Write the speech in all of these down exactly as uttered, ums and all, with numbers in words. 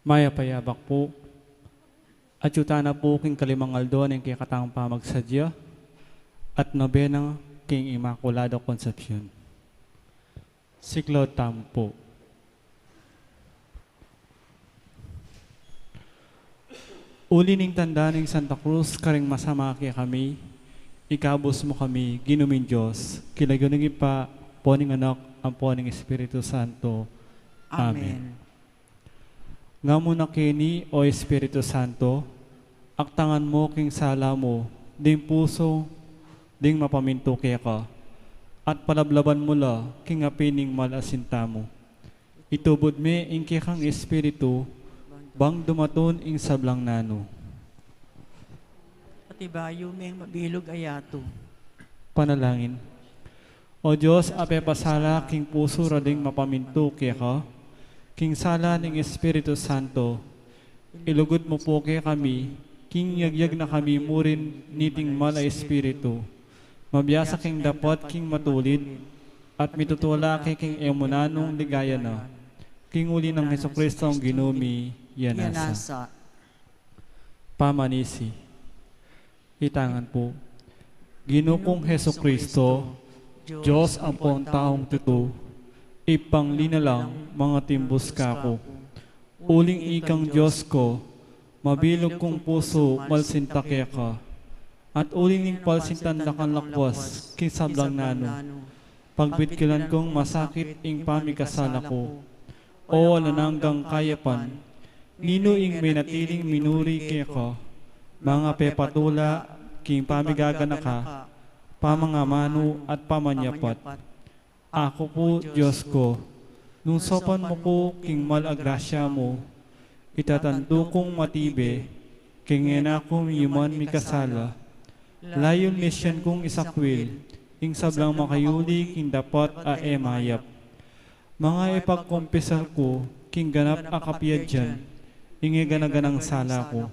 Mayap a yabak pu. Atiu tana pu king kalimang aldo ning kekatang pamagsadya at nobena king Inmaculada Concepcion. Siklaud tamu pu. Uli ning tanda ning Santa Cruz karing masama kekami, ikabus mu kami, Ginu ming Dios, king lagyu ning Ibpa, ampo ning Anak, ampo ning Espiritu Santo. Amen. Amen. Nga mu na keni, O Espiritu Santo, aktangan mu king sala mu ding pusu ding mapamintu keka, at palablaban mu la king api ning mal a sinta mu. Itubud me ing kekang Espiritu bang dumatun ing sablang nanu. Pati bayu meng mabilug a yatu. Panalangin. O Dios, a pepasala king pusu ra ding mapamintu keka king sala ning Espiritu Santo, ilugud mu pu kekami king yagyag na kami murin niting mal a espiritu, mabiasa king dapat king matulid, at mitutula ke king e mu nanung ligaya na, king uli nang Jesucristo a Ginu mi. Yan nasa. Pamanisi. Itangan pu. Ginu kung Jesucristo, Dios ampong taung tutu, ipangli na lang mangatimbus kaku. Uling ikang Dios ku, mabilug kung pusu malsinta keka, at uling ning palsintan da kang lakwas king sablang nanu, pagbitkilan kung masakit ing pamikasala ku. O alang anggang kayapan, ninu ing menatiling minuri keka, mangapepatula king pamigaganaka, pamangamanu at pamanyapat. Aku pu, Dios ku, nung saupan mu ku king mal a grasya mu, itatantu kung matibe king e na ku miyuman mikasala, layun misyan kung isakwil ing sablang makayuli king dapat a e mayap. Mangapagkumpisal ku king ganap a kapiadyan ing e gana-ganang sala ku.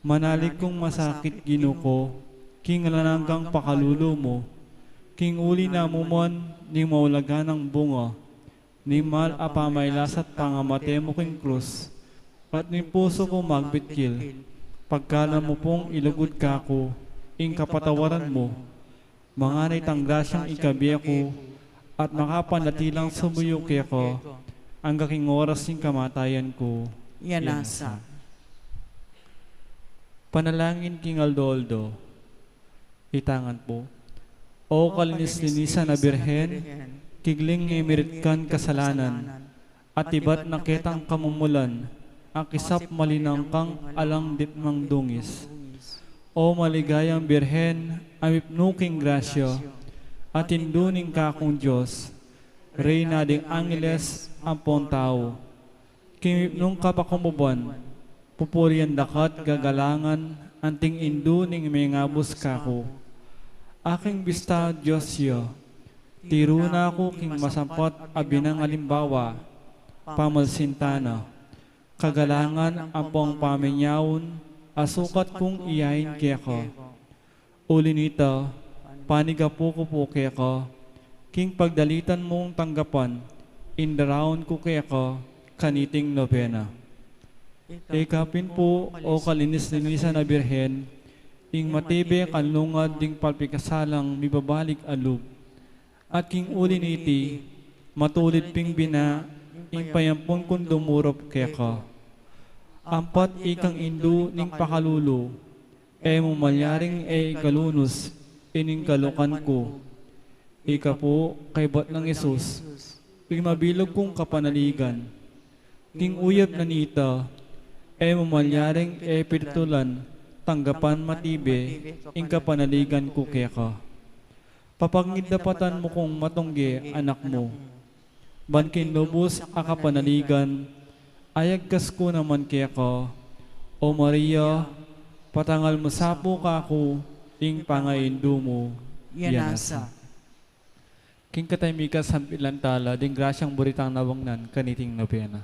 Manalig kung masakit, Ginu ku, king alang anggang pakalulu mu, king uli na mu man ning maulagang bunga ning mal a pamailas at pangamate mu king krus, at ning pusu ku magbitkil, pagkaluban mu pung ilugud kaku ing kapatawaran mu, mangana itang grasyang ikabie ku, at makapanatilang sumuyu keka angga king oras ning kamatayan ku. Yan nasa. Panalangin king aldo-aldo. Itangan pu. O kalinis-linisan a Birhen, kigling e miritkan kasalanan, at ibat na ketang kamumulan, a kisap malinang kang alang dipmang dungis. O maligayang Birhen, a mipnu king grasya, at indu ning kakung Dios, Reyna ding angeles ampong tau. King mipnung kapakumbaban, pupurian da ka't gagalangan anting indu ning mengabus kaku. Aking bista Dios ya, tiru na ku king masampat a binang alimbawa, pamalsintan na, kagalangan ampong paminyaun, a sukat kung iyain keka. Uli nita, panigapu ku pu keka, king pagdalitan mung tanggapan ing daraun ku keka kaniting nobena. Ika pin pu, o kalinis-linisan a Birhen, ing matibe kang lungad ding palpikasalang mibabalik a lub. At king uli niti, matulid ping bina ing payampun kung dumurup keka. Ampat ikang indu ning pakalulu, e mu malyaring e ikalunus ining kalukan ku. Ika pu, kaybat nang Jesus, ing mabilug kung kapanaligan. King uyap na nita, e mu malyaring e piritulan tanggapan matibe ing kapanaligan ku keka. Papangiddapatan mu kung matungge anak mu. Ban king lubus a kapanaligan, ayagkas ku naman keka, O Maria, patangal mu sa pu kaku ing pangaindu mu. Yan nasa. King katahimikan sampilan tala ding grasyang buritang nabangnan kaniting nobena.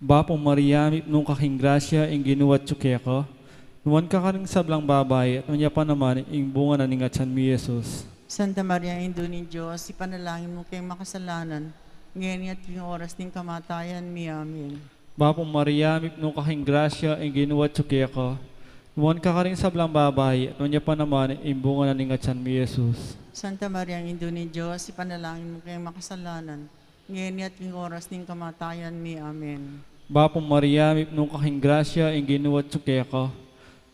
Bapu Maria, mipnu ka king grasya, ing Ginu atyu keka. Nuan ka karing sablang babai, at nuan ya pa naman ing bunga na ning atyan mi, Jesus. Santa Maria, Indu ning Dios, ipanalangin mu keng makasalanan, ngeni at king oras ning kamatayan mi. Amen. Bapu Maria, mipnu ka king grasya, ing Ginu atyu keka. Nuan ka karing sablang babai, at nuan ya pa naman ing bunga na ning atyan mi, Jesus. Santa Maria, Indu ning Dios, ipanalangin mu keng makasalanan, ngeni at king oras ning kamatayan mi. Amen. Bapu Maria, mipnu ka king grasya, ing Ginu atyu keka.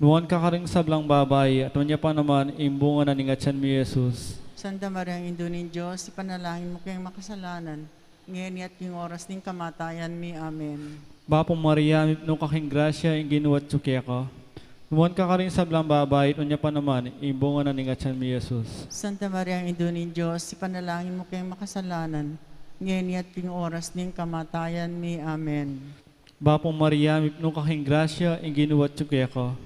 Nuan ka karing sablang babai, at nuan ya pa naman ing bunga na ning atyan mi, Jesus. Santa Maria, Indu ning Dios, ipanalangin mu keng makasalanan, ngeni at king oras ning kamatayan mi. Amen. Bapu Maria, mipnu ka king grasya, ing Ginu atyu keka. Nuan ka karing sablang babai, at nuan ya pa naman ing bunga na ning atyan mi, Jesus. Santa Maria, Indu ning Dios, ipanalangin mu keng makasalanan, ngeni at king oras ning kamatayan mi. Amen. Bapu Maria, mipnu ka king grasya, ing Ginu atyu keka.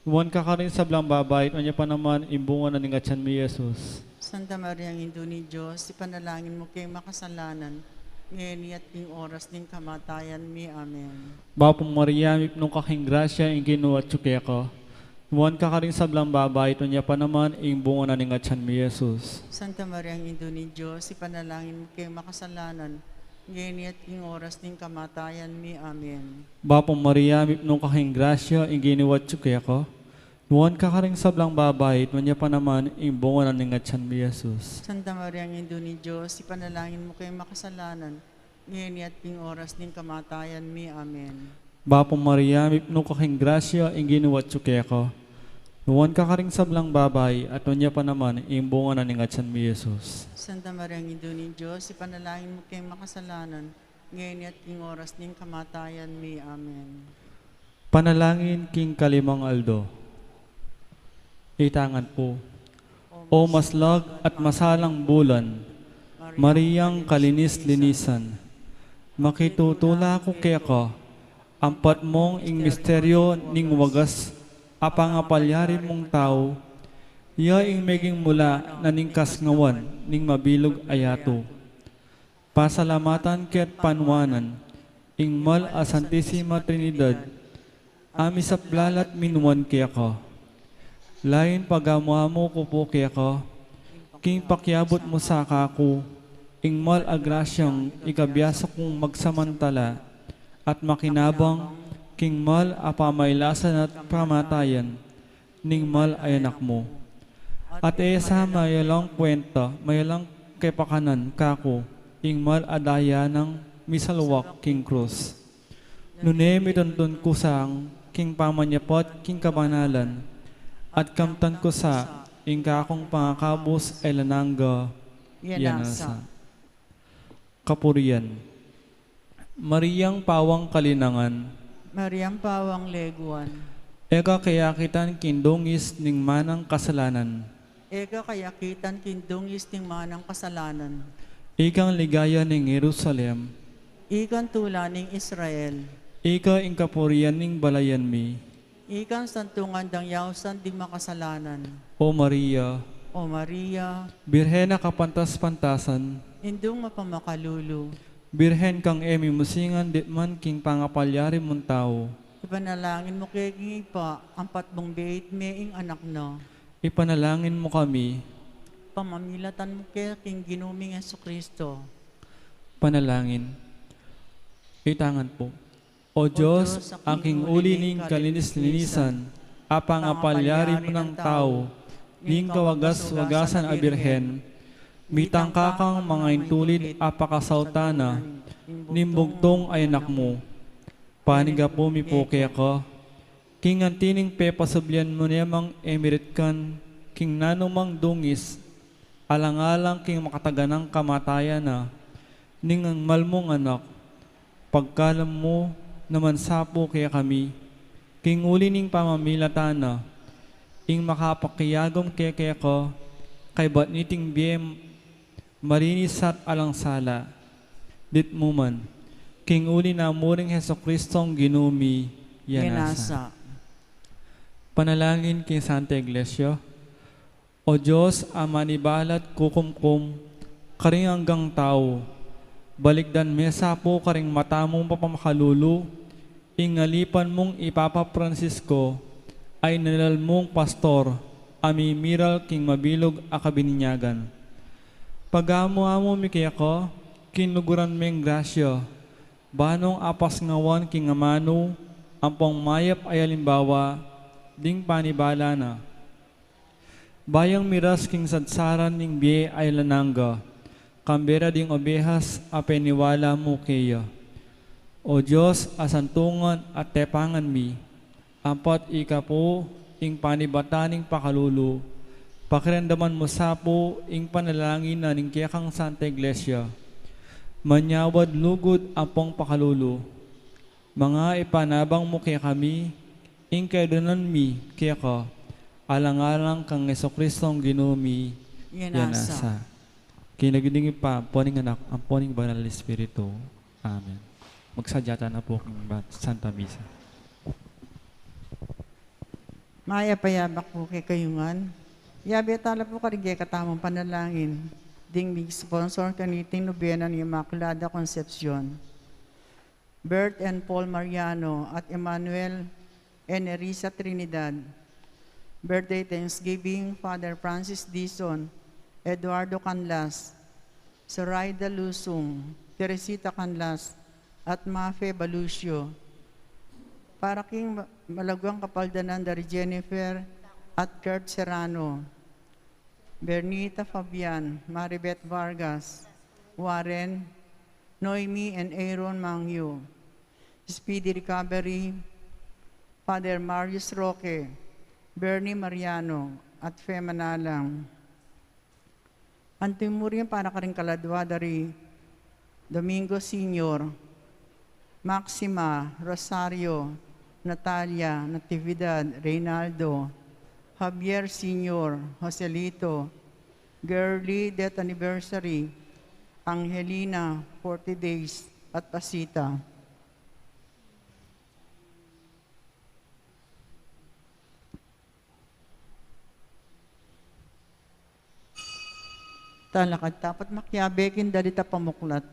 Nuan ka karing sablang babai, at nuan ya pa naman ing bunga na ning atyan mi, Jesus. Santa Maria, Indu ning Dios, ipanalangin mu keng makasalanan, ngeni at king oras ning kamatayan mi. Amen. Bapu Maria, mipnu ka king grasya, ing Ginu atyu keka. Nuan ka karing sablang babai, at nuan ya pa naman ing bunga na ning atyan mi, Jesus. Santa Maria, Indu ning Dios, ipanalangin mu keng makasalanan, ngeni at king oras ning kamatayan mi. Amen. Bapu Maria, mipnu ka king grasya, ing Ginu atyu keka. Nuan ka karing sablang babai, at nuan ya pa naman ing bunga na ning atyan mi, Jesus. Santa Maria, Indu ning Dios, ipanalangin mu keng makasalanan, ngeni at king oras ning kamatayan mi. Amen. Bapu Maria, mipnu ka king grasya, ing Ginu atyu keka. Nuan ka karing sablang babai, at nuan ya pa naman ing bunga na ning atyan mi, Jesus. Santa Maria, Indu ning Dios, ipanalangin mu keng makasalanan, ngeni at king oras ning kamatayan mi. Amen. Panalangin king kalimang aldo. Itangan pu. O maslag at masalang bulan, Mariang kalinis-linisan, makitutula ku keka, ampat mung ing misteryo ning wagas a pangapalyari mung tau, ya ing meging mula na ning kasngawan ning mabilug a yatu. Pasalamatan ke at panuanan ing mal a Santisima Trinidad, a misaplalat minuan keka. Lain pagamu-amu ku pu keka, king pakiabut mu sa kaku ing mal a grasyang ikabiasa kung magsamantala at makinabang king mal a pamailasan at pamatayan ning mal a Anak mu. At e sa mayalang kwenta, mayalang kepakanan kaku ing mal a daya nang misaluak king krus. Nune mituntun ku sa king pamanyapat king kabanalan, at kamtan ku sa ing kakung pangakabus alang angga. Yanasa. Kapurian. Mariang pawang kalinangan. Mariang pawang leguan. E ka keyakitan king dungis ning manang kasalanan. E ka keyakitan king dungis ning manang kasalanan. Ikang ligaya ning Jerusalem. Ikang tula ning Israel. Ika ing kapurian ning balayan mi. Ikang santungan dang yausan ding makasalanan. O Maria. O Maria. Birhen a kapantas-pantasan. Indung mapamakalulu. Birhen kang e mimusingan ditman king pangapalyari mung tau. Ipanalangin mu ke king Ibpa, ampat mung beit me ing Anak na. Ipanalangin mu kami. Pamamilatan mu ke king Ginu ming Jesucristo. Panalangin. Itangan pu. O Dios, a king uli ning kalinis-linisan a pangapalyari mung tau, ning kawagas-wagasan a Birhen, mitangka kang mangaintulid a pakasaut na ning bugtung a Anak mu. Panigapu mi pu keka, king anti ning pepasublian mu ne mang e miritkan king nanumang dungis, alang-alang king makataganang kamatayan na ning mal mung Anak, pagkalam mu naman sa pu kekami, king uli ning pamamilatan na, ing makapakiagum ke keka, kaybat niting bie malinis at alang sala. Ditmu man, king uli na mu ring Jesucristong Ginu mi, yanasa. Panalangin king Santa Iglesia. O Dios, a manibalat kukumkum karing anggang tau, Balikdan me sa pu karing mata mung pamakalulu, ing alipan mung i Papa Francisco, a inalal mung pastor, a mimiral king mabilug a kabininyagan. Pagamu-amu mi keka, king luguran meng grasya, banong apasngawan king amanu, ampong mayap a alimbawa, ding panibala na. Bayang miras king sadsaran ning bie a alang angga, kambe ra ding obehas a peniwala mu keya. O Dios, a santungan at tepangan mi, ampat ika pu ing panibatan ning pakalulu, pakiramdaman mu sa pu ing panalangin na ning kekang Santa Iglesia. Manyawad lugud ampong pakalulu. Manga ipanabang mu kekami, ing kaydunan mi keka, alang-alang kang Jesucristong Ginu mi, Yanasa. Yanasa. King lagyu ning Ibpa, ampo ning Anak, ampo ning Banal a Espiritu. Amen. Magsadya tana pu king ba-, Santa Misa. Mayap a yabak pu kekayu ngan. Yabe tala pu karing kekatamung panalangin ding mig-sponsor kaniting nobena ning Inmaculada Concepcion. Bert and Paul Mariano at Emmanuel and Nerissa Trinidad. Birthday thanksgiving, Father Francis Dizon, Eduardo Canlas, Zoraida Lusung, Teresita Canlas, at Mafe Balucio. Para king ma-, malaguang kapaldanan da ri Jennifer at Kurt Serrano, Bernita Fabian, Maribeth Vargas, Warren, Noemi and Aaron Mangyo. Speedy recovery, Father Marius Roque, Bernie Mariano, at Fe Manalang. Anti mu rin para karing kaladua da ri Domingo Senior, Maxima, Rosario, Natalia, Natividad, Reynaldo, Javier Senior, Joselito, Girly, death anniversary, Angelina, forty days, at Pasita. Talakad ta pu't makiabe king dalit a pamuklat.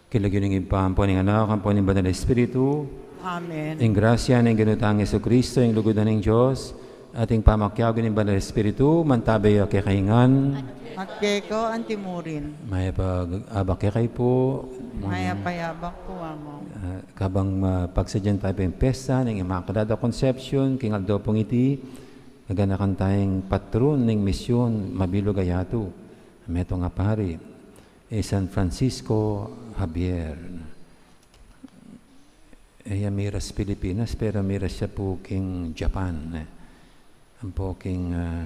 King lagyu ning Ibpa, ampo ning Anak, ampo ning Banal a Espiritu. Amen. Ing grasya ning Ginu tang Jesucristo, ing lugud na ning Dios, at ing pamakiabe ning Banal a Espiritu, mantabe ya kekayu ngan. At keka antimurin. Mayap a abak kekayu pu. Mayap a abak pu, Among. Ah, kabang, ah, pagsadyan tamu pu ing pesta ning Inmaculada Concepcion, king aldo pung iti, gaganakan tayung patron ning misyun, mabilug a yatu, metung a pari, i San Francisco Javier. E ya miras Pilipinas, pero miras ya pu king Japan, e. Ampo king, ah,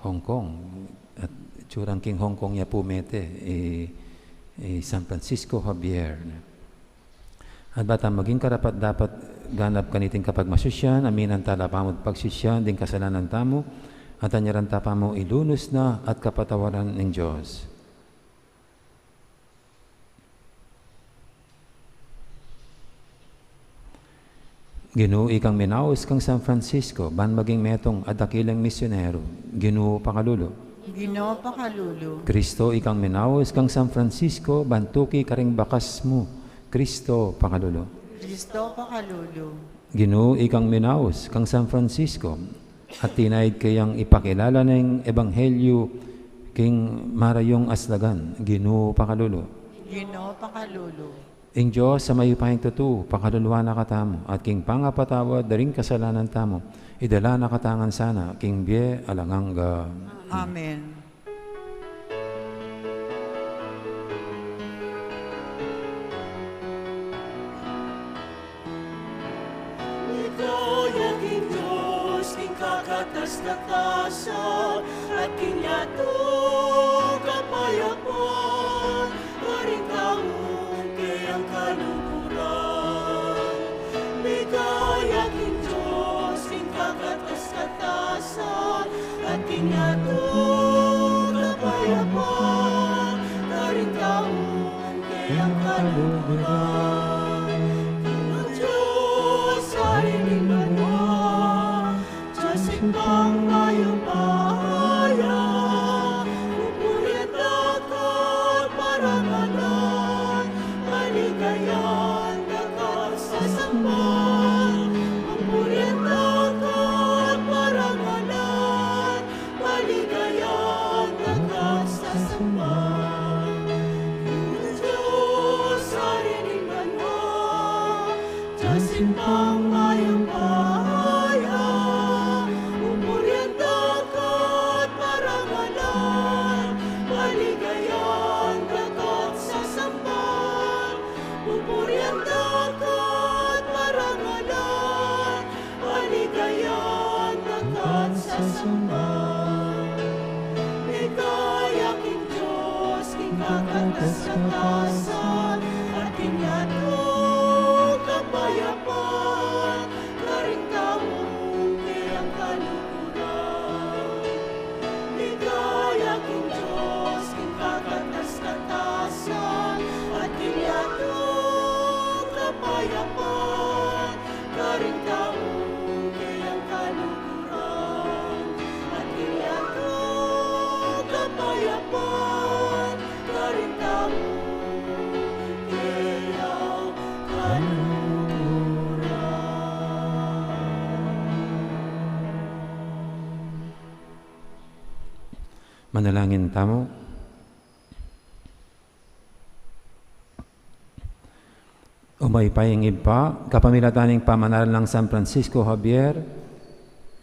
Hong Kong. At itsurang king Hong Kong ya pu mete, i, i San Francisco Javier. At ba ta maging karapat-dapat ganap kaniting kapagmasusyan, aminan tala pamu't pagsisyan ding kasalanan tamu, at anyaran ta pamu ilunus na at kapatawaran ning Dios. Ginu, ikang minaus kang San Francisco ban maging metung a dakilang misyonero. Ginu, pakalulu. Ginu, pakalulu. Kristo, ikang minaus kang San Francisco ban tuki karing bakas mu. Kristo, pakalulu. Kristo, pakalulu. Ginu, ikang minaus kang San Francisco at tinaid kayang ipakilala ning ebanghelyu king marayung aslagan. Ginu, pakalulu. Ginu, pakalulu. Ing Dios a mayupayang tutu pakaluluan na katamu, at king pangapatawad da ring kasalanan tamu, idala na katamu ngan sana king bie alang angga. Amen. Ligaya king Dios king kakatas-katasan, at king yatu kapayapan, karing taung keyang kaluguran. Ligaya king Dios king kakatas-katasan, at king yatu kapayapan, karing taung keyang kaluguran. King Dios, Ari ning banua, Dios ing pangmayupaya, pupurian da ka at parangalan, paligayan da ka at sasamban, pupurian da ka at parangalan, paligayan da ka at sasamban. King Dios, Ari ning banua, Dios ing pangmayupaya, pupurian da ka at parangalan, paligayan da ka at sasamban, pupurian da ka at parangalan, paligayan da ka at sasamban. Ligaya king Dios king kakatas-katasan, at king yatu kapayapan, karing taung keyang kaluguran. Ligaya king Dios king kakatas-katasan, at king yatu kapayapan, karing taung keyang kaluguran. At king yatu kapayapan, karing taung keyang kaluguran. Manalangin tamu. O mayupayang Ibpa, kapamilatan ning pamanaral nang San Francisco Javier,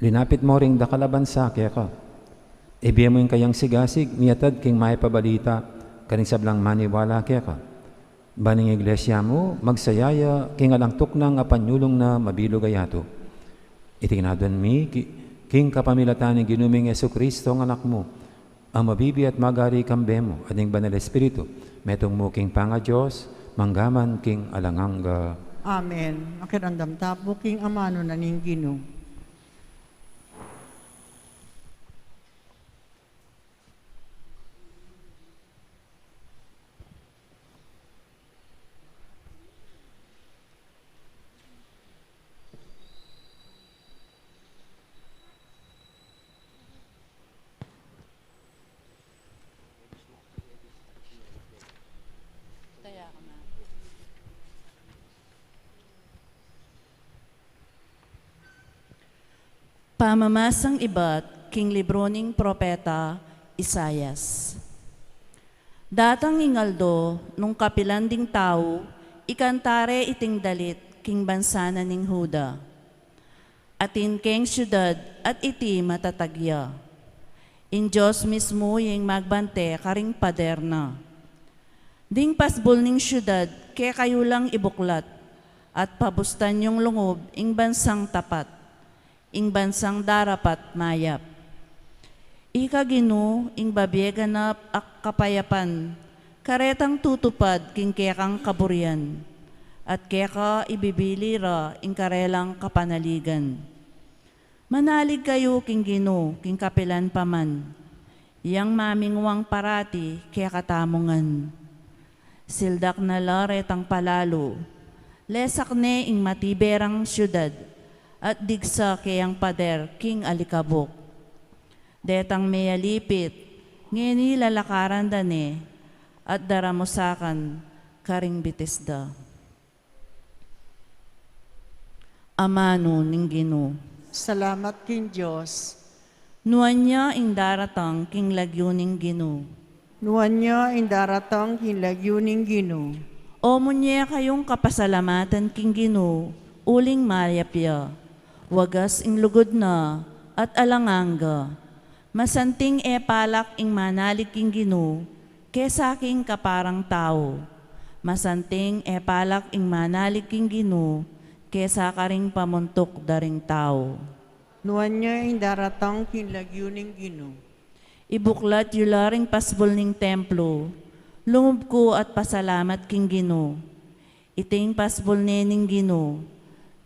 linapit mu ring dakal a bansa keka. Ibie mu ing kayang sigasig, miyatad king mayap a balita karing sablang maniwala keka. Ban ing Iglesia mu magsaya ya king alang tuknang a panyulung na mabilug a yatu. Iti ngan aduan mi ki-, king kapamilatan ning Ginu ming Jesucristo, ing Anak mu, a mabibie at magari kambe mu at ning Banal Espiritu, metung mu king pangaDios, mangga man king alang angga. Amen. Makiramdam tamu king amanu na ning Ginu. Pamamasang ibat king libru ning propeta Isaias. Datang ing aldo nung kapilan ding tau ikanta re iting dalit king bansa na ning Juda, atin keng siudad at iti matatag ya. Ing Dios mismu ya ing magbante karing pader na. Ding pasbul ning siudad kekayu lang ibuklat, at pabustan yung lungub ing bansang tapat, ing bansang darapat mayap. Ika Ginu, ing babie ganap a kapayapan, karetang tutupad king kekang kaburian, at keka ibibili ra ing karelang kapanaligan. Manalig kayu king Ginu king kapilan pa man, yang mamingwang parati kekatamu ngan. Sildak na la retang palalu, Lesak ne ing matiberang siudad, at digsa keyang pader king alikabuk. Detang meyalipit, ngeni lalakaran da ne, at daramusakan karing bitis da. Amanu ning Ginu. Salamat king Dios. Nuan ya ing daratang king lagyu ning Ginu. Nuan ya ing daratang king lagyu ning Ginu. O munyekayung kapasalamatan king Ginu, uling mayap ya. Wagas ing lugud na, at alang angga. Masanting e palak ing manalig king Ginu, kesa king kaparang tau. Masanting e palak ing manalig king Ginu, kesa karing pamuntuk da ring tau. Nuan ya ing daratang king lagyu ning Ginu. Ibuklat yu la ring pasbul ning templu, lungub ku at pasalamat king Ginu. Iting pasbul ne ning Ginu,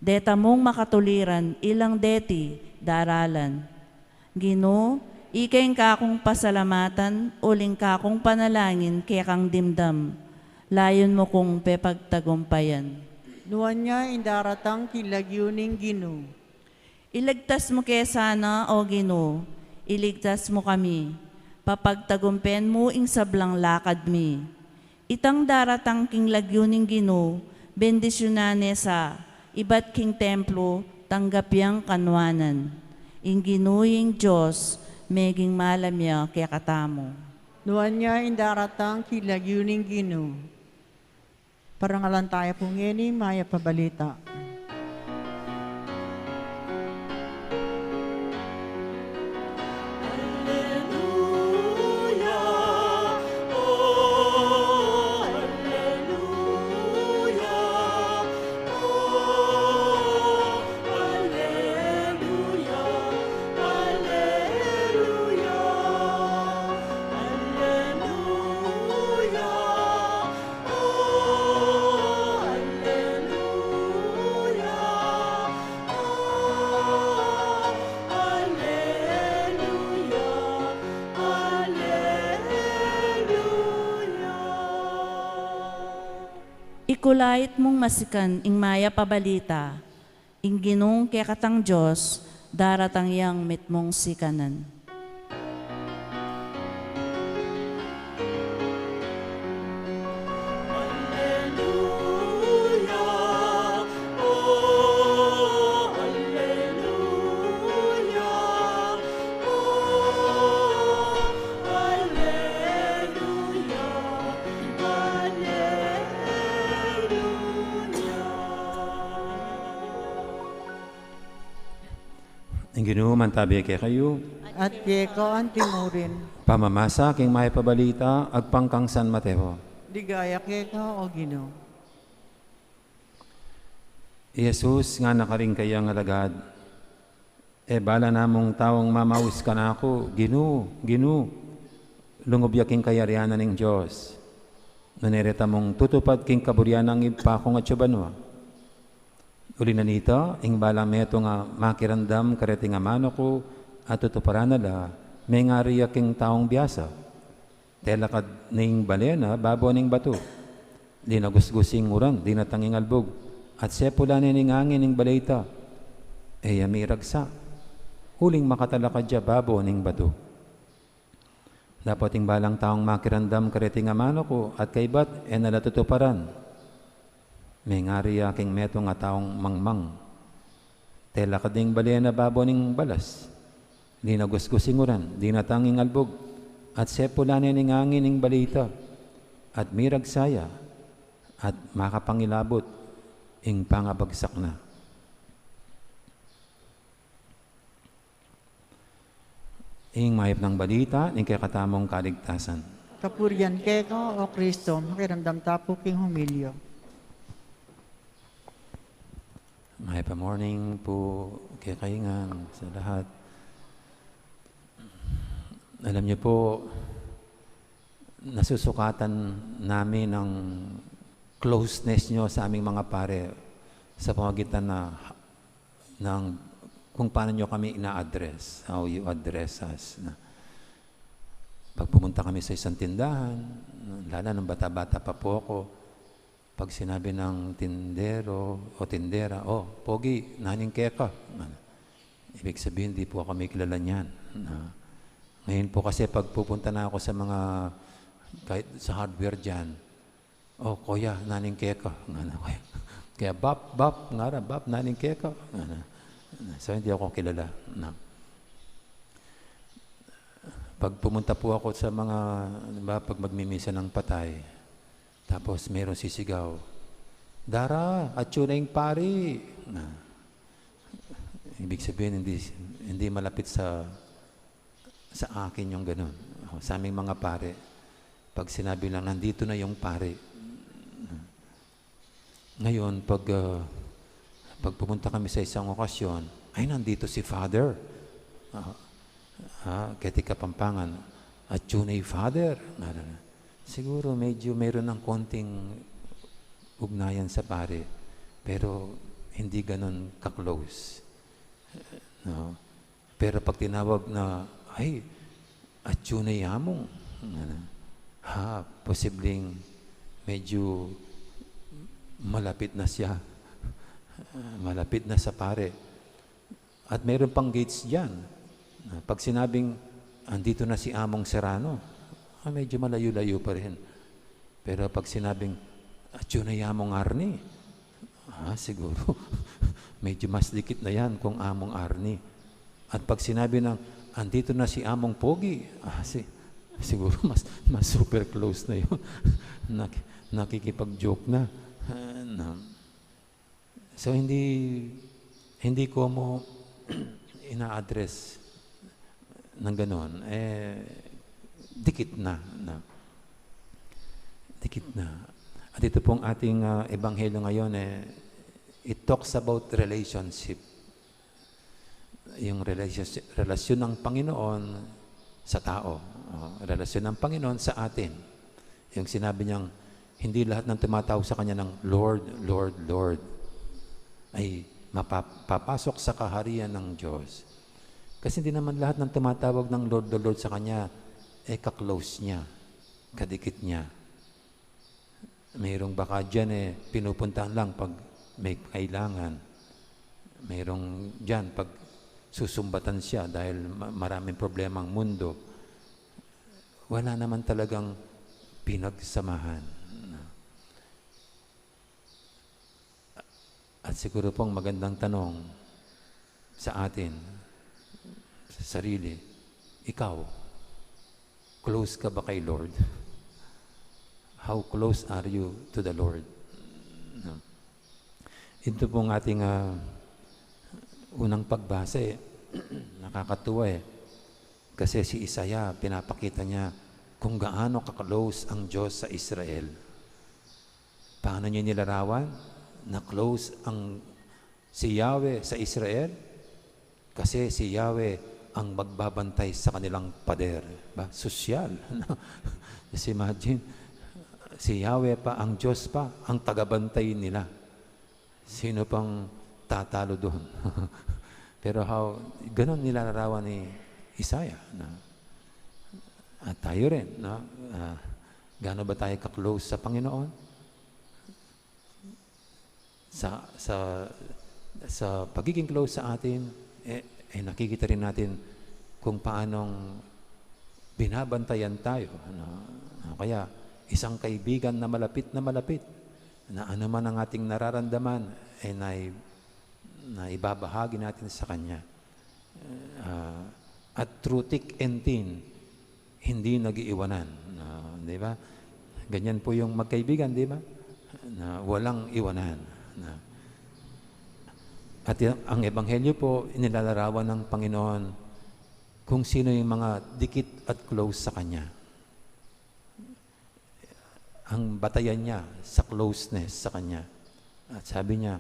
deta mung makatuliran ilang deti daralan. Ginu, ika ing kakung pasalamatan, uling kakung panalangin kekang dimdam, layun mu kung pepagtagumpayan. Nuan ya ing daratang king lagyu ning Ginu. Iligtas mu ke sana, O Ginu, iligtas mu kami, papagtagumpen mu ing sablang lakad mi. Itang daratang king lagyu ning Ginu, bendisyunan ne sa, ibat king templu, tanggap yang kanuanan. Ing Ginu ing Dios, meging malam ya kekatamu. Nuan ya ing daratang king lagyu ning Ginu. Parangalan taya pu ngeni mayap a balita. Ikulait mung masikan ing mayap a balita, ing Ginung kekatang Dios, daratang yang mitmung sikanan. Ing Ginu mantabi kekayu. At keka anti mu rin. Pamamasa king mayap a balita agpang kang San Mateo. Ligaya keka, O Ginu. I Jesus ngana karing kayang alagad, E bala namung taung mamaus kanaku, Ginu, Ginu, lungub ya king kayarian na ning Dios. Nune reta mung tutupad king kaburian nang Ibpa kung atsu banua. Uli na nita, ing balang metung a makiramdam kareting amanu ku at tutuparan na la, mengari ya king taung biasa. Telakad ne ing bale na babo ning batu. Linagusgus ing uran, dinatang ing albug, at sepulan ne ning angin ing bale ita. E ya miragsa, uling makatalakad ya babo ning batu. Dapot ing balang taung makiramdam kareting amanu ku at kaybat e na la tutuparan, mengari ya king metung a taung mangmang. Telakad ne ing bale na babo ning balas. Linagusgus ing uran, dinatang ing albug, at sepulan ne ning angin ing bale ita, at miragsa ya, at makapangilabut ing pangabagsak na. Ing mayap nang balita ning kekatamung kaligtasan. Kapurian keka, O Kristo, makiramdam ta pu king humilya. Mayap a morning pu kekayu ngan sa lahat. Alam niyo po, nasusukatan namin ang closeness niyo sa aming mga pare sa pamagitan na ng kung paano niyo kami ina-address, how you address us. Na, pag pumunta kami sa isang tindahan, lalo nung bata-bata pa po ako, Pag sinabi ng tindero o tindera, "Oh, pogi, naning keka?" Ibig sabihin, di po kami kilala niyan. Na, ngayon po kasi, pag pupunta na ako sa mga, kahit sa hardware dyan, "Oh, kuya, naning keka?" Ngana, "Kuya." Kaya, "Bap, bap," ngara, "Bap, naning keka?" Ngana. So, hindi ako kilala. Na, pag pumunta po ako sa mga, di ba, pag magmimisa ng patay, tapos mayroong sisigaw, "Dara, atyu na ing pari!" Na, ibig sabihin, hindi, hindi malapit sa, sa akin yung ganun. O, sa aming mga pare, pag sinabi lang, "Nandito na yung pare." Ngayon, pag, ah, pag pumunta kami sa isang okasyon, "Ay, nandito si Father." Ah, ah, keti Kapampangan, "Atyu na i Father." Siguro medyo mayroon ng konting ugnayan sa pare, pero hindi ganun ka-close. No? Pero pag tinawag na, "Ay, atyu na i Among," ha, posibleng medyo malapit na siya. Malapit na sa pare. At meron pang gates dyan. Pag sinabing, "Andito na si Among Serrano," ah, medyo malayo-layo pa rin. Pero pag sinabing, "Atyu na i Among Arnie," ah, siguro, medyo mas dikit na yan kung Among Arnie. At pag sinabi ng, "Andito na si Among Pogi," ah, si-, siguro mas, mas super close na yun. Nak-, nakikipag-joke na. Ah, na. So, hindi, hindi ko mo ina-address ng ganon. Eh, dikit na, na. Dikit na. At ito pong ating, ah, ebanghelyo ngayon, eh, it talks about relationship. Yung relasyon, relasyon ng Panginoon sa tao. Oh, relasyon ng Panginoon sa atin. Yung sinabi niyang, "Hindi lahat ng tumatawag sa kanya ng 'Lord, Lord, Lord' ay mapap-, papasok sa kaharian ng Diyos." Kasi hindi naman lahat ng tumatawag ng 'Lord, Lord, Lord' sa kanya, eh, ka-close niya, kadikit niya. Mayroong baka diyan, eh, pinupuntahan lang pag may kailangan. Mayroong diyan pag susumbatan siya dahil ma-, maraming problema ang mundo. Wala naman talagang pinagsamahan. At siguro pong magandang tanong sa atin, sa sarili, ikaw, close ka ba kay Lord? How close are you to the Lord? No? Ito pong ating, ah, unang pagbasa, eh. Nakakatuwa, eh. Kasi si Isaiah, pinapakita niya kung gaano ka-close ang Diyos sa Israel. Paano niya nilarawan na close ang, si Yahweh sa Israel? Kasi si Yahweh ang magbabantay sa kanilang pader. Ba? Sosyal. Just imagine, si Yahweh pa, ang Diyos pa, ang tagabantay nila. Sino pang tatalo doon? Pero how, ganun nilalarawan ni Isaiah. Na, at tayo rin, no? Ah, gaano ba tayo ka-close sa Panginoon? Sa, sa, sa pagiging close sa atin, eh, eh, nakikita rin natin kung paanong binabantayan tayo, ano? O kaya, isang kaibigan na malapit na malapit, na anuman ang ating nararamdaman, eh, nai-, naibabahagi natin sa kanya. Ah, at through thick and thin, hindi nag-iiwanan. Ah, di ba? Ganyan po yung magkaibigan, di ba? Na walang iwanan. Na, at y-, ang ebanghelyo po, inilalarawan ng Panginoon kung sino yung mga dikit at close sa Kanya. Ang batayan niya sa closeness sa Kanya. At sabi niya,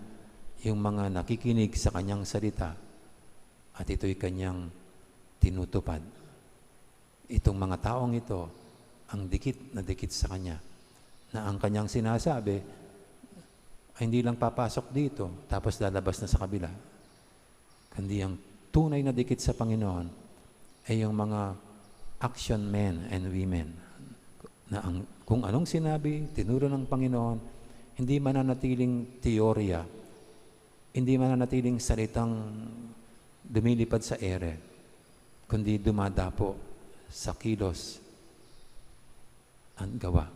yung mga nakikinig sa Kanyang salita, at ito'y Kanyang tinutupad. Itong mga taong ito, ang dikit na dikit sa Kanya, na ang Kanyang sinasabi ay hindi lang papasok dito, tapos lalabas na sa kabila. Kundi ang tunay na dikit sa Panginoon ay yung mga action men and women, na ang, kung anong sinabi, tinuro ng Panginoon, Hindi mananatiling teorya, hindi mananatiling salitang lumilipad sa ere, kundi dumadapo sa kilos at gawa.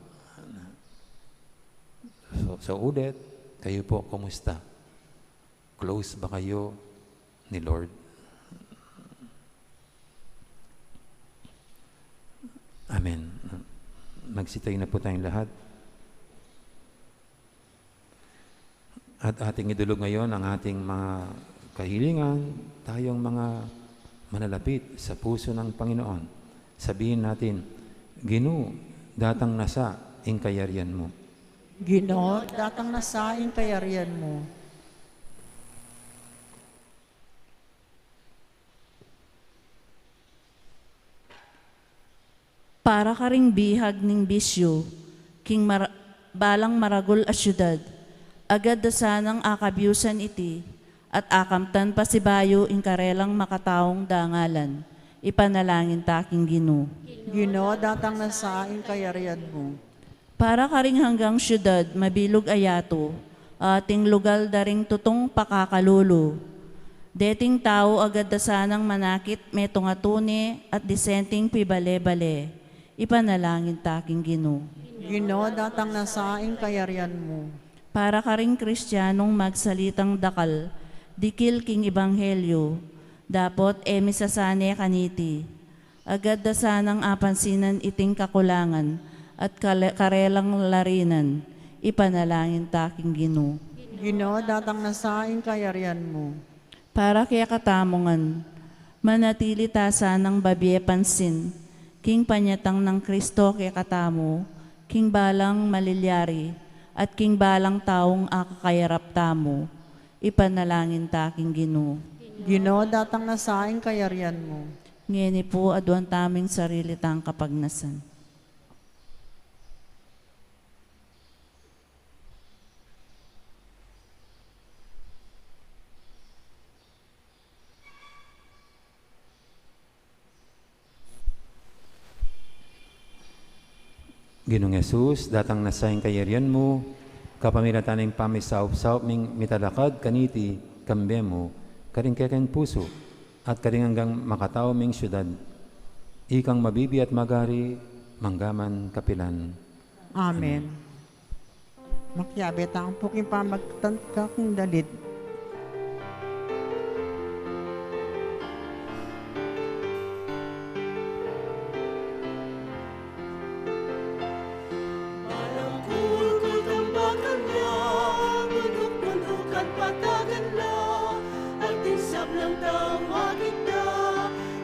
So, so ulit, kayo po, kumusta? Close ba kayo ni Lord? Amen. Magsitayo na po tayong lahat. At ating idulog ngayon ang ating mga kahilingan, tayong mga manalapit sa puso ng Panginoon. Sabihin natin, "Ginu, datang na sa ing kayarian mu." Ginu, datang na sa ing kayarian mu. Para karing bihag ning bisyu, king mar-, balang maragul a syudad, agad da sanang akabyusan iti, at akamtan pasibayu ing karelang makataung dangalan, ipanalangin ta king Ginu. Ginu, datang na sa ing kayarian mu. Para karing hanggang syudad, mabilug a yatu, ating lugal da ring tutung pakakalulu. Deting tau agad da sanang manakit metung a tune at disenting pibale-bale. Ipanalangin ta king Ginu. Ginu, datang na sa ing kayarian mu. Para karing Kristianong magsalitang dakal, dikil king ebanghelyu, dapot e misasane kaniti. Agad da sanang apansinan iting kakulangan at kale-, karelang larinan, ipanalangin ta king Ginu. Ginu, datang na sa ing kayarian mu. Para kekatamu ngan, manatili ta sanang babie pansin king panyatang nang Kristo kekatamu, king balang malilyari, at king balang taung akakayarap tamu, ipanalangin ta king Ginu. Ginu, datang na sa ing kayarian mu. Ngeni pu, aduan tamu ing sarili tang kapagnasan. Ginung Jesus, datang na sa ing kayarian mu, kapamilatan ning pamisaup-saup ming mitalakad kaniti, kambe mu, karing kekeng pusu, at karing anggang makatau ming syudad. Ikang mabibie at magari, mangga man kapilan. Amen. Amen. Makiabe tang puking pamagtan ka king dalit. Balangkul ku tambakan la, bunduk-bundukan patagan la, atin sablang tau makita,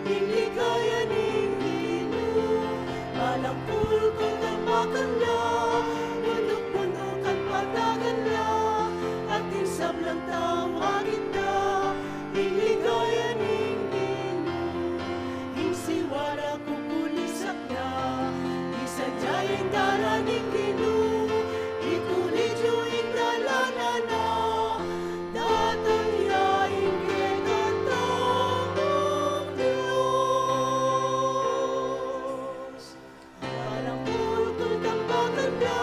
ing ligaya ning Ginu. Balangkul ku tambakan la, bunduk-bundukan patagan la, atin sablang tau makita, ing ligaya ning Ginu. Ing siwara ku kulisak na, isadya ing dalan ning Ginu, itulid yu ing dalan na, datang ya ing kekatang Dios. Balangkul ku tambakan la,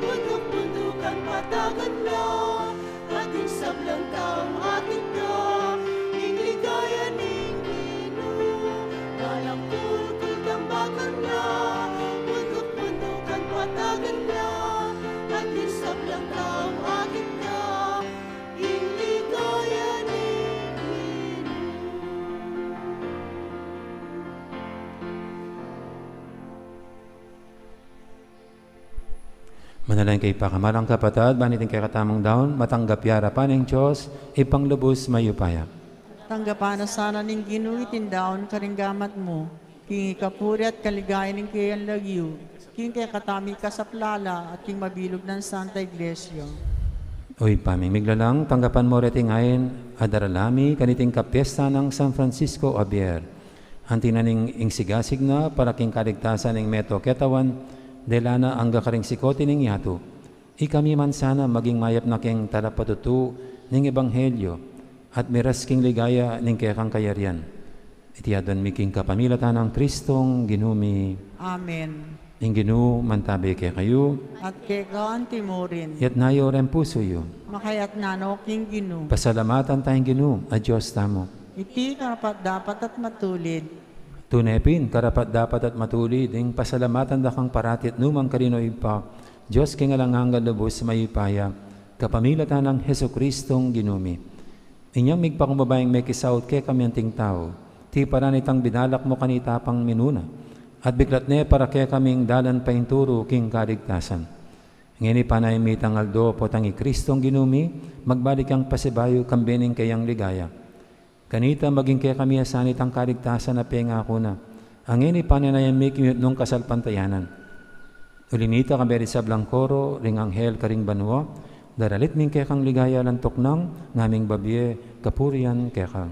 bunduk-bundukan patagan la, atin sablang tau makita, ing ligaya ning Ginu. Balangkul ku tambakan la, bunduk-bundukan patagan la, atin sablang tau makita, ing ligaya ning Ginu. Manalangin kayu pakamalan kung kapatad, ban iting kekatamung daun, matanggap ya arapan ning Dios, Ibpang lubus mayupaya. Tanggapan na sana ning Ginu iting daun karing gamat mu, king ikapuri at kaligayan ning keyang lagyu, king kekatamung kasaplalan at king mabilug nang Santa Iglesia. O Ibpa ming miglalang, tanggapan mu reting ain a daralan mi kaniting kapiestan nang San Francisco Javier. Anti na ning ing sigasig na para king kaligtasan ning meto ketawan, dela na angga karing sikut ning yatu. Ikami man sana maging mayap na king talapatutu ning ebanghelyo at miras king ligaya ning kekang kayarian. Iti aduan mi king kapamilatan nang Kristong Ginu mi. Amen. Ing Ginu mantabi kekayu. At keka antimurin. Iyatas yu reng pusu yu. Makayatas no king Ginu. Pasalamatan taya ing Ginu a Dios tamu. Iti karapat-dapat at matulid. Tune pin, karapat-dapat at matulid, ing pasalamatan da kang parati at nukarin man, o Ibpa, Dios king alang angga, lubus mayupaya, kapamilatan nang Jesucristong Ginu mi. Inyang migpakumbaba ing mekisaut kekami anting tau, tiparan itang binalak mu kanita pang minuna, at biklat ne para kekami ing dalan painturu king kaligtasan. Ngeni pane, ing mitang aldo, potang i Cristong Ginu mi, magbalik yang pasibayu kambe ning kayang ligaya. Kanita maging kekami asanit ing kaligtasan a pengaku na. Ngeni pane, ing mikimit nung kasalpantayanan. Uli nita, kambe ring sablang koro ring anghel karing banua, daralit mi ing kekang ligaya alang tuknang, ngaming babie kapurian keka.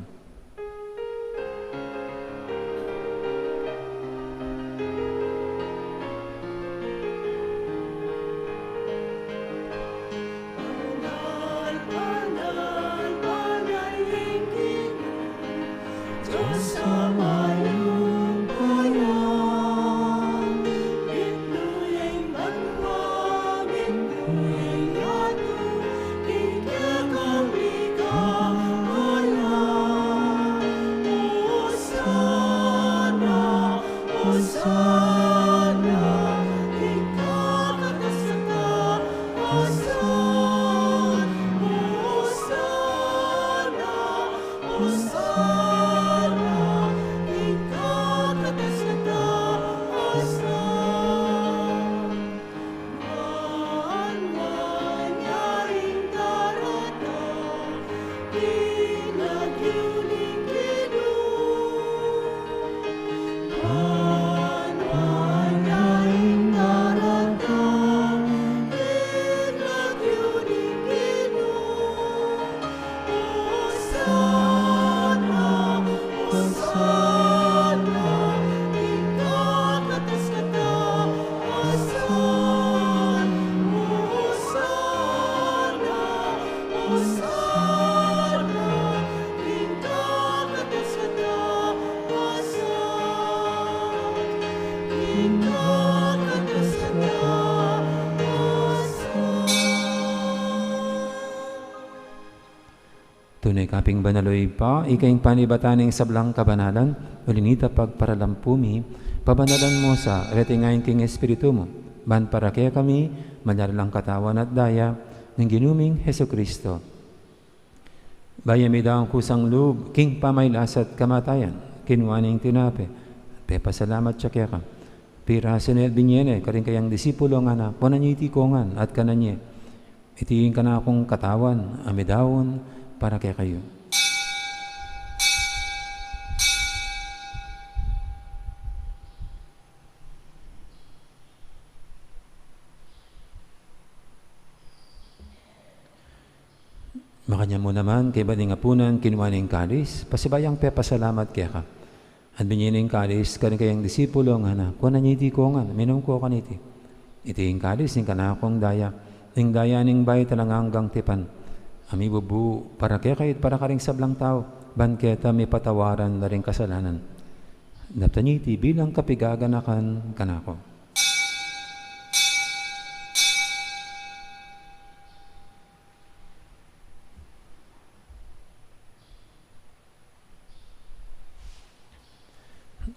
Tune ka pin banal, o Ibpa, ika ing panibatan ning sablang kabanalan, uli nita pagparalampu mi, pabanalan mu sa, reting ain king Espiritu mu, ban para kekami, malyari lang katawan at daya, ning Ginu ming Jesucristo. Bayu ya midaun kusang lub king pamagkasakit at kamatayan, kinua ne ing tinape, pepasalamat ya keka. Pirasu ne at binie ne karing kayang disipulo, ngana, kuanan ye iti kongan at kanan ye. Iti ing kanakung katawan a midaun para kekayu. Makanyan mu naman, kaybat ning apunan, kinua ne ing kalis, pasibayu yang pepasalamat keka. At binie ne ing kalis karing kayang disipulo, ngana, kuanan ye iti kongan, minum kayu kaniti. Iti ing kalis ning kanakung daya, ing daya ning bayu at alang anggang tipan, a mibubu para kekayu at para karing sablang tau, ban keta mipatawaran la ring kasalanan. Daptan ye iti bilang kapaganakan kanaku.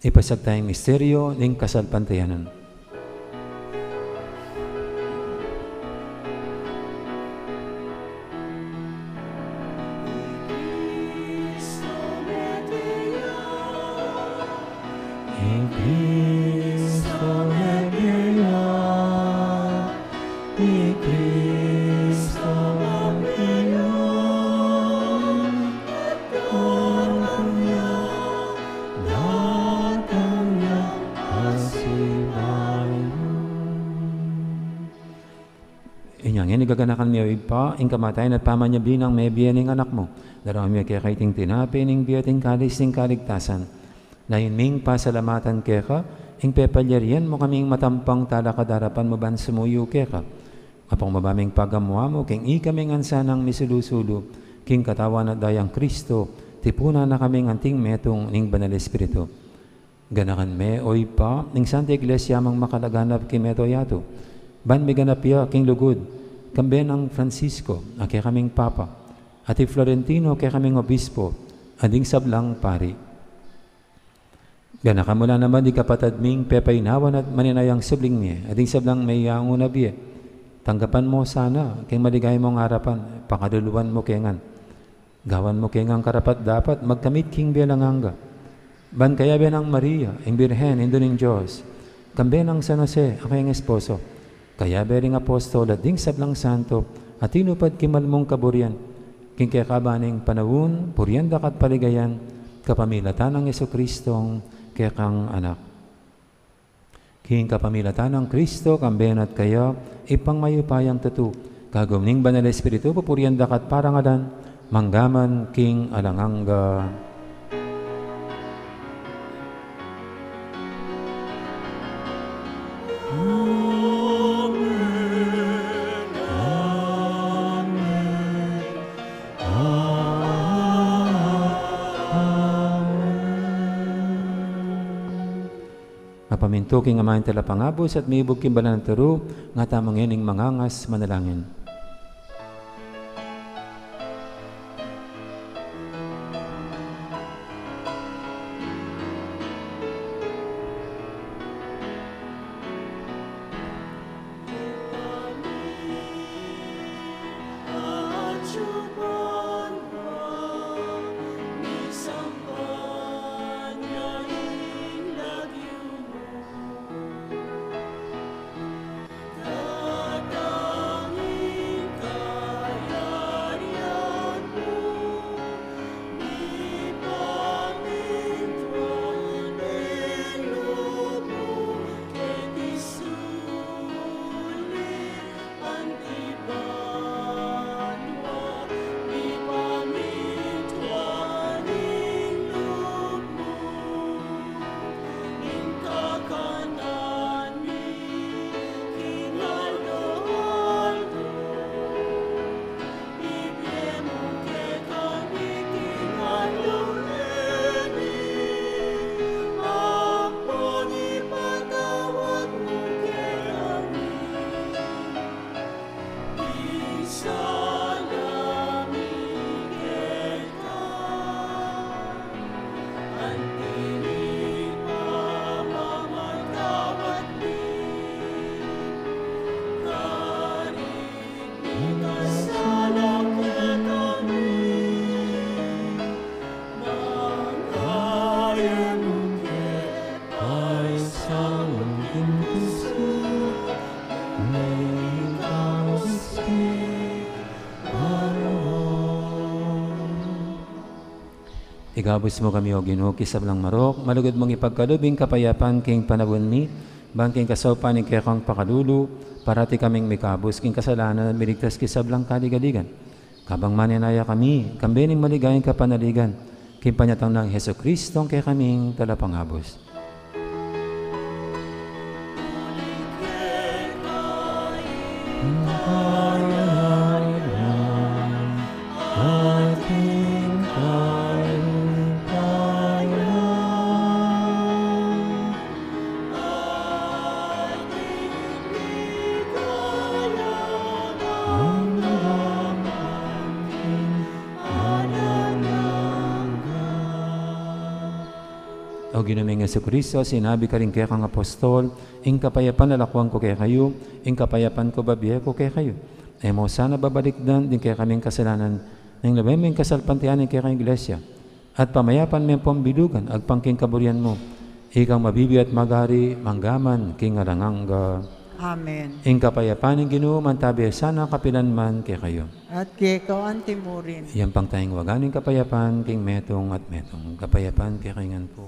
Ipasiag taya ing misteryo ning kasalpantayanan. Ing Kristo mete ya, ing Kristo mete ya, datang ya, datang ya, pasibayu. Inya ngeni gaganakan mi, o Ibpa, ing kamatayan at pamanyabi nang mebie ning Anak mu. Daraun mi keka iting tinape ning bie at ing kalis ning kaligtasan. Layun ming pasalamatan keka, ing pepalyarian mu kaming matampang talakad king arapan mu ban sumuyu keka. Mapakumbaba ming pagamu-amu, king ikami ngan sanang misulu-sulu king katawan at dayang Kristo, tipunan na kaming anting metung ning Banal Espiritu. Ganakan me, o Ibpa, ing Santa Iglesia mung makalaganap king mabilug a yatu, ban miganap ya king lugud, kambe nang Francisco, a kekaming Papa, at i Florentino, kekaming Obispo, at ding sablang pari. Ganakan mu la naman ding kapatad ming pepainawan at maninayang subling mie, at ding sablang meyangu na bie. Tanggapan mu sana king maligaya mung arapan, pakaluluan mu ke ngan. Gawan mu ke ngan karapat-dapat magkamit king bie alang angga. Ban kayabe nang Maria, ing Birhen, Indu ning Dios, kambe nang San Jose, a kayang esposo, kayabe ring apostol at ding sablang santo a tinupad king mal mung kaburian, king kekaban ning panaun, purian da ka at paligayan, kapamilatan nang Jesucristong kekang Anak. King kapamilatan nang Kristo, kambe na at kaya, Ibpang mayupayang tutu, kagum ning Banal Espiritu, pupurian da ka at parangalan, mangga man king alang angga. Amen. Amen. Amen. Mapamintu king Ama ing Talapangabus at mibug king banal a turu, nga tamu ngening mangangas manalangin. Ikabus mu kami, O Ginu, king sablang marok, malugud mung ipagkalub ing kapayapan king panaun mi, ban king kasaupan ning kekang pakalulu, parati kaming mikabus king kasalanan at miligtas king sablang kaligaligan. Kabang manenaya kami, kambe ning maligayang kapanaligan, king panyatang nang Jesucristo, a kekaming Talapangabus. O Ginu ming Jesucristo, sinabi karing kekang apostol, ing kapayapan lalakwan ku kekayu, ing kapayapan ku babie ku kekayu. E mu sana babalikdan ding kekaming kasalanan, nune lawen mu ing kasalpantayanan ning kekang Iglesia, at pamayapan me pung bilugan agpang king kaburian mu. Ikang mabibie at magari, mangga man king alang angga. Amen. Ing kapayapan ning Ginu mantabi sana kapilan man kekayu. At keka anti mu rin. Iyampang taya ing waga ning kapayapan king metung at metung. Kapayapan kekayu ngan pu.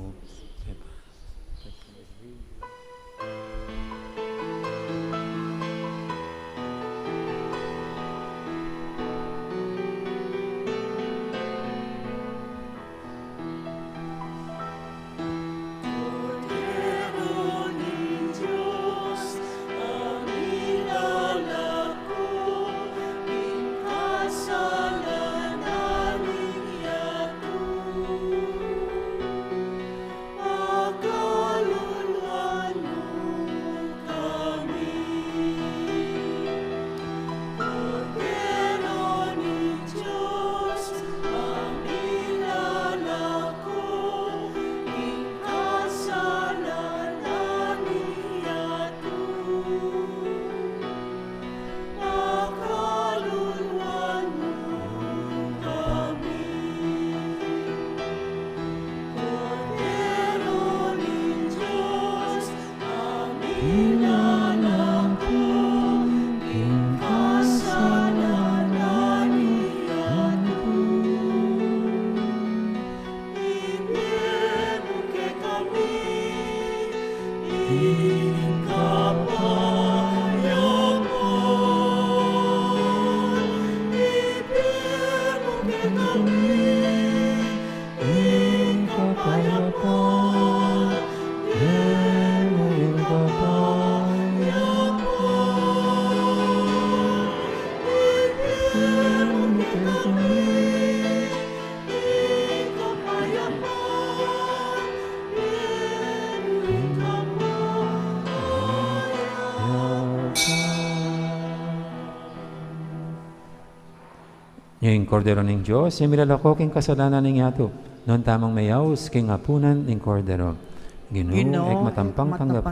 Ing Kordero ning Dios, a milalako king kasalanan ning yatu. Nuan tamung meyaus king apunan ning Kordero. Ginu, Ginu, ikmat ampang tanggap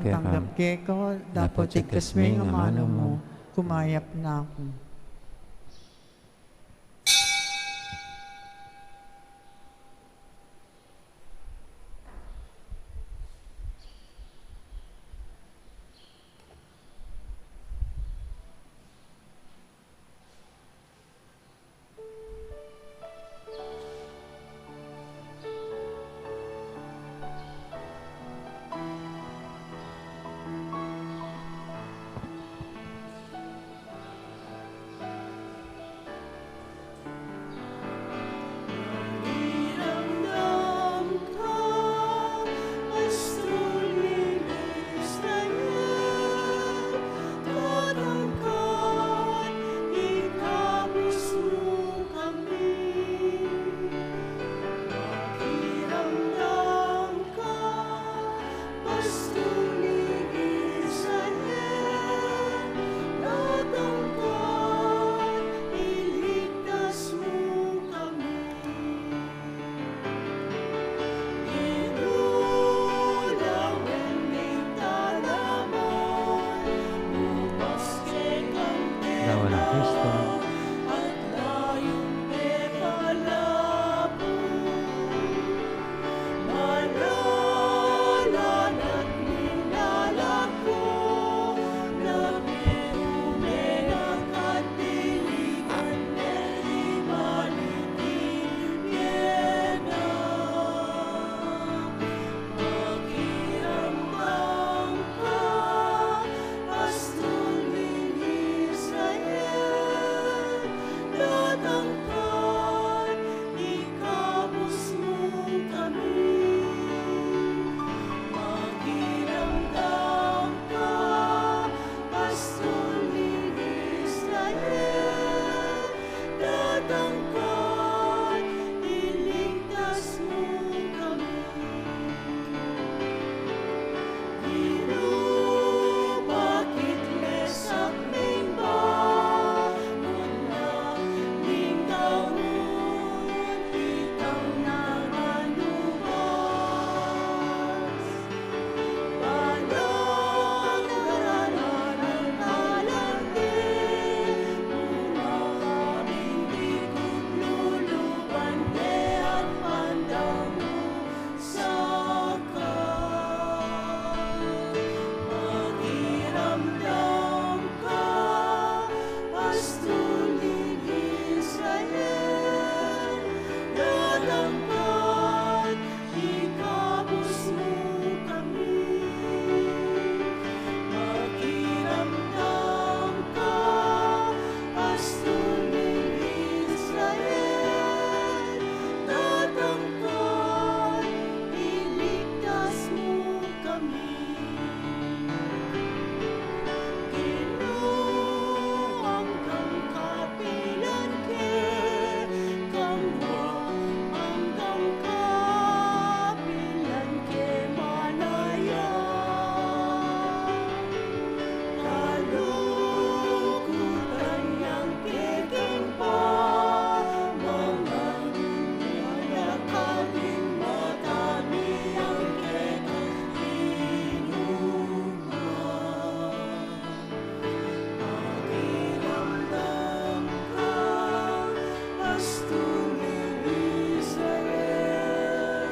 keka, dapot iktas me ing amanu mu, kumayap na ku. Lawan nang Kristo. Datang ka, iligtas mu kami. Ginu, bakit mesak ming bangun na ning daun itang nanganubas? Ikabus mu kami, makiramdam ka, pastul ning Israel, datang ka, iligtas mu kami. Ginu, anggang kapilan ke kang wa, anggang kapilan ke manaya? Kaluguran yang kekeng pa, mangarunya kami matami ang kekeng inuman. Pakiramdam ka, pastul ning Israel,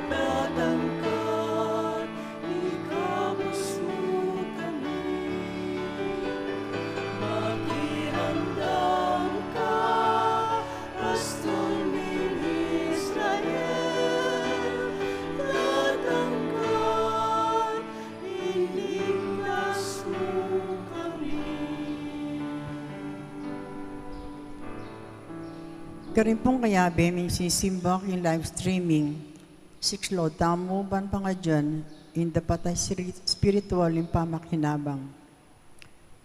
datang ka, ikabus mu kami. Pakiramdam ka, pastul ning Israel, datang ka, iligtas mu kami. Karin pung kayabe ming sisimbang king live streaming, siklaud tamu ban pangadyan ing dapat a siri-, spiritual ing pamakinabang.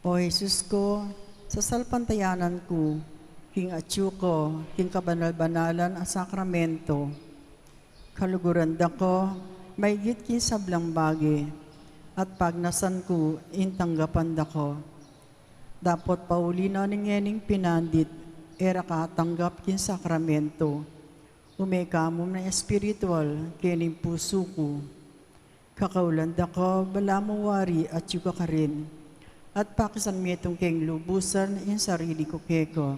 O Jesus ku, sasalpantayanan ku king atyu ku king kabanal-banalan a sakramento. Kaluguran da ko maigit king sablang bage, at pagnasan ku ing tanggapan da ko. Dapot pauli na ning ngening pinandit, e ra ka atanggap king sakramento. Ume ka mu na espiritual kening pusu ku. Kakaulan da ka, balamu wari atyu ka karin, at pakisan metung keng lubusan ing sarili ku keka.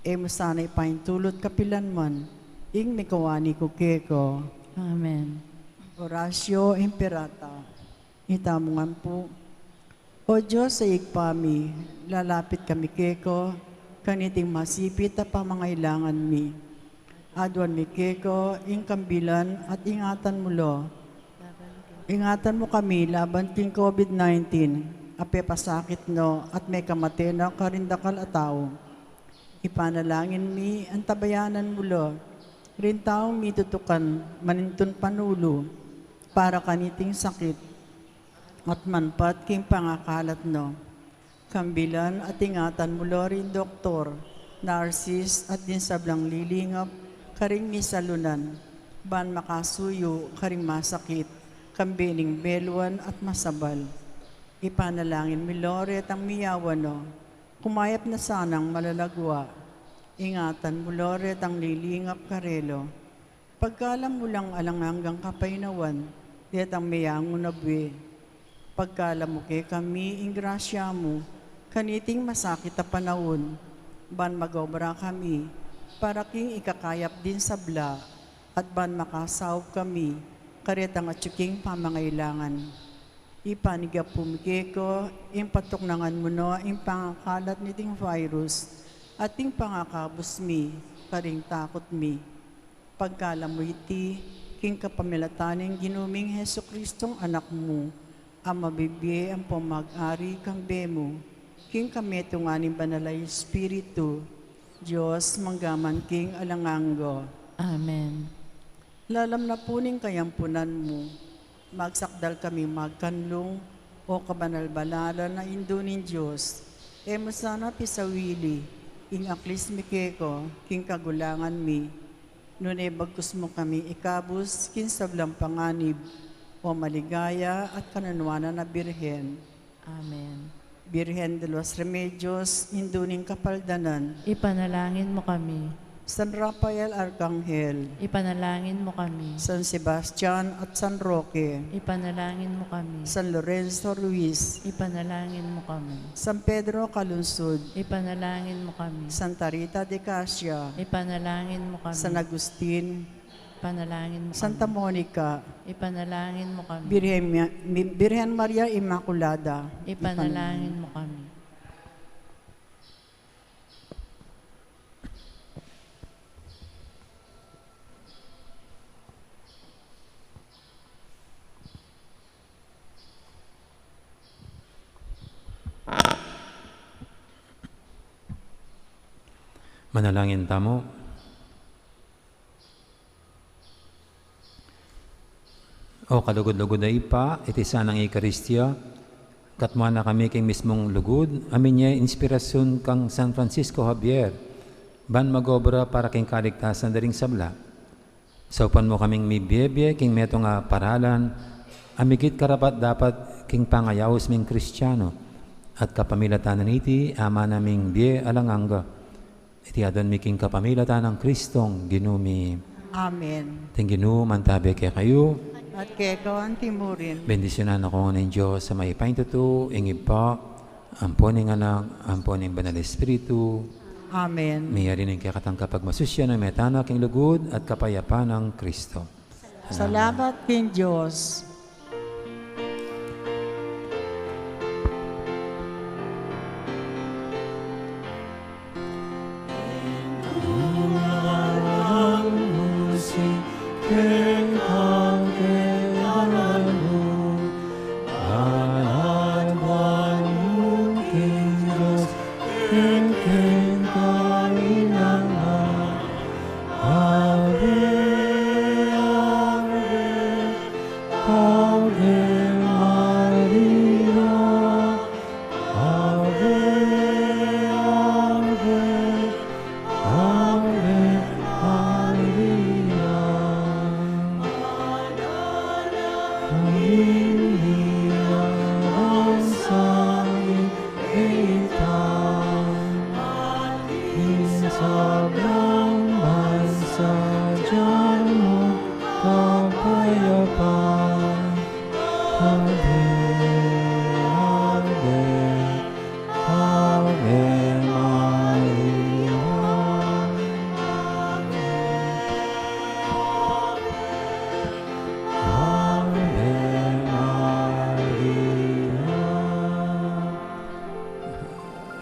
E mu sana ipaintulut kapilan man ing mikawani ku keka. Amen. Oratio Imperata. Itamu ngan pu. O Dios a Ibpa mi, lalapit kami keka kaniting masipit a pamangailangan mi. Aduan mi keka ing kambilan at ingatan mu la. Ingatan mu kami laban king COVID nineteen a pepasakit na at mekamate na karing dakal a tau. Ipanalangin mi, antabayanan mu la ring taung mitutukan manintun panulu para kaniting sakit at manpat king pangakalat na. Kambilan at ingatan mu la ring doktor, narsis at ding sablang lilingap karing misalunan, ban makasuyu karing masakit, kambe ning beluan at masabal. Ipanalangin mu la retang miyawan na, kumayap na sanang malagwa. Ingatan mu la retang lilingap karela. Pagkalam mu lang alang anggang kapaynawan detang meyangu na bie. Pagkalam mu kekami ing grasya mu kaniting masakit a panaun, ban mag-obra kami para king ikakayap ding sabla, at ban makasaup kami karetang atyu king pamangailangan. Ipanigapu mi keka ing patuknangan mu na ing pangakalat niting virus at ing pangakabus mi karing takut mi. Pagkalam mu iti king kapamilatan ning Ginu ming Jesucristong Anak mu, a mabibie ampong mag-ari kambe mu king kametungan ning Banal a Espiritu, Dios, mangga man king alang angga. Amen. Lalam na pu ning kayampunan mu, magsakdal kami magkanlung, o kabanal-banalan a Indu ning Dios. E mu sana pisawili ing aklis mi keka king kagulangan mi, nune bagkus mu kami ikabus king sablang panganib, o maligaya at kanunuanan a Birhen. Amen. Birhen de los Remedios, Indu ning Kapaldanan. Ipanalangin mu kami. San Rafael Arkanghel. Ipanalangin mu kami. San Sebastian at San Roque. Ipanalangin mu kami. San Lorenzo Ruiz. Ipanalangin mu kami. San Pedro Calungsod. Ipanalangin mu kami. Santa Rita de Casia. Ipanalangin mu kami. San Agustin. Ipanalangin mu Santa kami. Monica. Ipanalangin mu kami. Birhen, Mi-, Birhen Maria Immaculada. Ipanalangin mu kami. Manalangin tamu. O kalugud-lugud a Ibpa, iti sanang Eukaristia, katmuan na kami king mismung lugud a minie inspirasyun kang San Francisco Javier, ban mag-obra para king kaligtasan da ring sabla. Saupan mu kaming mibie-bie king metung a paralan a migit karapat-dapat king pangayaus ming Kristiano, at kapamilatan na niti aman na ming bie alang angga. Iti aduan mi king kapamilatan nang Kristong Ginu mi. Amen. Ing Ginu mantabi kekayu. At keka anti mu rin. Bendisyunan na kayu ning Dios a mayupaya king tutu, ing Ibpa, ampo ning Anak, ampo ning Banal Espiritu. Amen. Miyari ning kekatang kapagmasusyan a mete na king lugud at kapayapan nang Kristo. Salamat king Dios.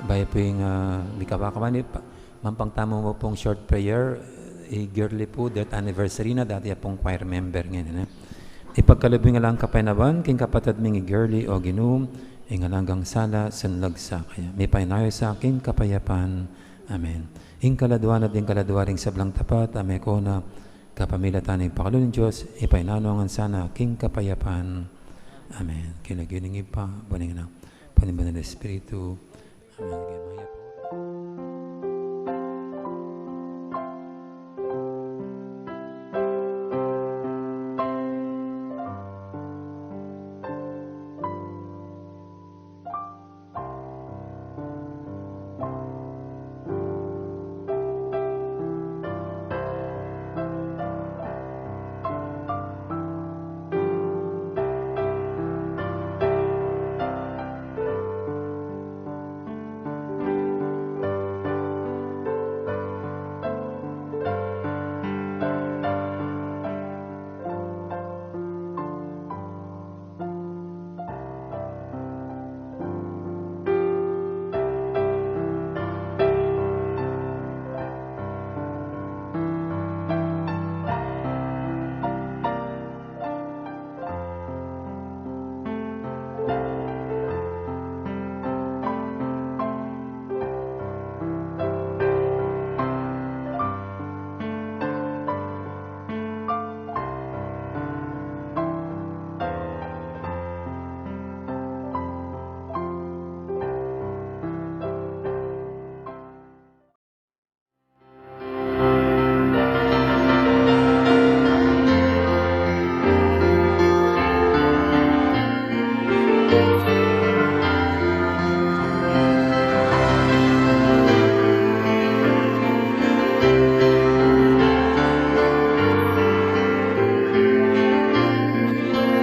Bayu pu ing, ah, mikabaka pa ni pa, mampang tamu mu pung short prayer, i Girly pu, death anniversary na, dati ya pung choir member ngeni, ne? Ipagkalub ing alang kapainawan king kapatad ming i Girly, O Ginu, ing alang sala, sunlag sa kaya. Mipainawa ya sa king kapayapan. Amen. Ing kaladua na at ing kaladua ring sablang tapat, a meko na, kapamilatan ning pakalulu ning Dios, ipainawa na ngan sana king kapayapan. Amen. King lagyu ning Ibpa, ampo ning Anak, ampo ning Banal a Espiritu. Amen. King mayap